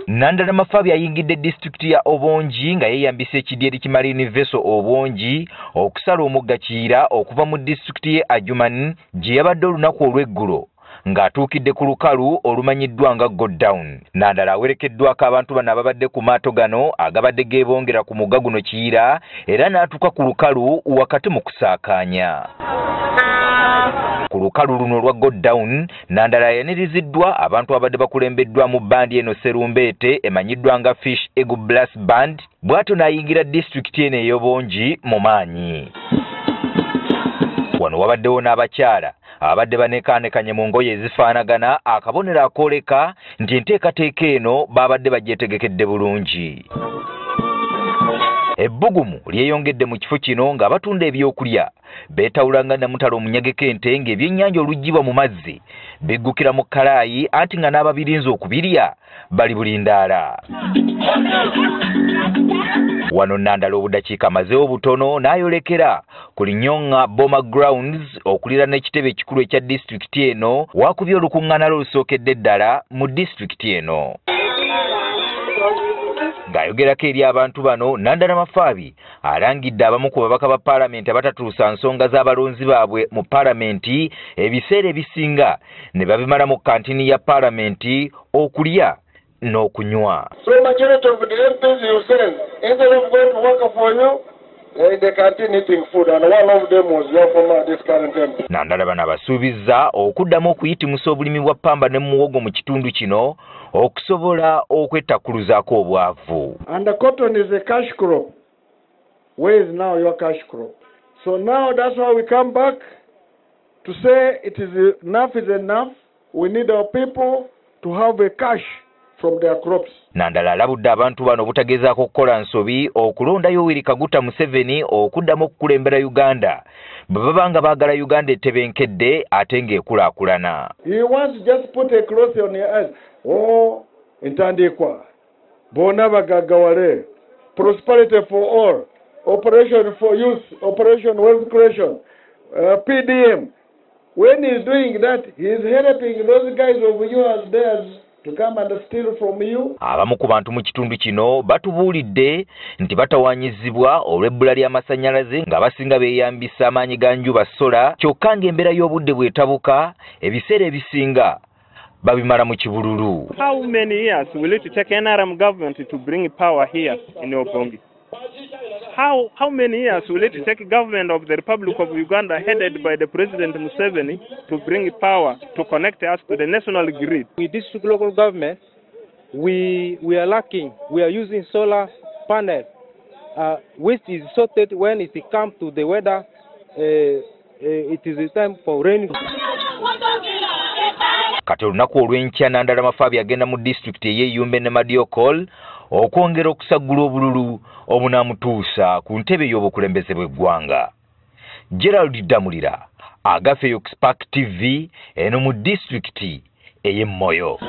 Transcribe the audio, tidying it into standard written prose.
Nandala Mafabi ayingidde disitulikiti ya Obongi nga yeeyambisa ekidyeri ki Marine Vessel Obongi okusala omugga Kiyira okuva mu disitulikiti ye Adjumani gye yabadde olunaku olw'eggulo ng'atuukidde ku lukalu olumanyiddwa nga Go Down. Nandala awerekeddwako abantu bano ababadde ku maato gano agabadde geebongera ku mugga guno Kiyira era n'atuuka ku lukalu wakati mu kusaakaanya. Ku lukalu luno olwa Go Down, Nandala ayaniriziddwa abantu abadde bakulembeddwa mu bbandi eno Serumbeete emanyiddwa nga Fish Eagle Brass Band, bw'atyo n'ayingira disitulikiti eno ey'Obongi mu maanyi. Wano wabaddewo n'abakyala abadde baneekaanekanye mu ngoye ezifaanagana, akabonero akooleka nti enteekateeka eno baabadde bagyetegekedde bulungi. Ebbugumu lyeyongedde mu kifo kino ng'abatunda ebyokulya beetawula nga namutala omunyageko ente ng'ebyennyanja oluggyibwa mu mazzi biggukira mu kkalaayi anti nga n'ababirinze okubirya bali bulindaala. Wano Nandala obudakiika amazeewo butono n'ayolekera ku Linyonga Boma Grounds okuliraana ekitebe ekikulu ekya disitulikiti eno waakubye olukuŋŋaana lwe olusookedde ddala mu disitulikiti eno. Ng'ayogerako eri abantu bano, Nandala Mafabi alangidde abamu ku babaka ba paalamenti abatatuusa nsonga z'abalonzi baabwe mu paalamenti ebiseera ebisinga ne babimala mu kantini ya paalamenti okulya n'okunywa. So majority of the MPs you send, instead of going to work for you, they're in the canteen eating food, and one of them was your former, this current MP. Nandala bano abasuubizza okuddamu okuyitimusa obulimi bwa ppamba ne muwogo mu kitundu kino okusobola okwettakuluzaako obwavu. And the cotton is a cash crop. Where is now your cash crop? So now that's why we come back to say it is enough is enough. We need our people to have a cash from their crops. Nandala alabudde abantu bano obutagezaako okukola nsobi okulonda Yoweri Kaguta Museveni okuddamu okukulembera Uganda bwe baba nga baagala Uganda etebenkedde ate ng'ekulaakulana. He wants to just put a cloth on your eyes. Oh, Ntandikwa, bonna bagaggawale, prosperity for all, operation for youth, operation wealth creation, PDM. When he's doing that, he's helping those guys of yours there to come and steal from you. Abamu ku bantu mu kitundu kino batubuulidde nti batawaanyizibwa olw'ebbula ly'amasannyalaze ng'abasinga beeyambisa amaanyi ga njuba sola, kyokka ng'embeera y'obudde bw'etabuka ebiseera ebisinga babimala mu kibululu. How many years will it take NRM government to bring power here in Obongi? How many years will it take government of the Republic of Uganda headed by the President Museveni to bring power to connect us to the national grid? With district local government, we are lacking. We are using solar panel, which is sorted when it comes to the weather. It is the time for rain. Kati olunaku olw'enkya Nandala Mafabi agenda mu disitulikiti ey'Eyumbe ne Madiokol okwongera okusaggula obululu obunaamutuusa ku ntebe y'obukulembeze bw'eggwanga. Gerald Damulira, Agafeyo Spark TV, eno mu disitulikiti ey'e Moyo.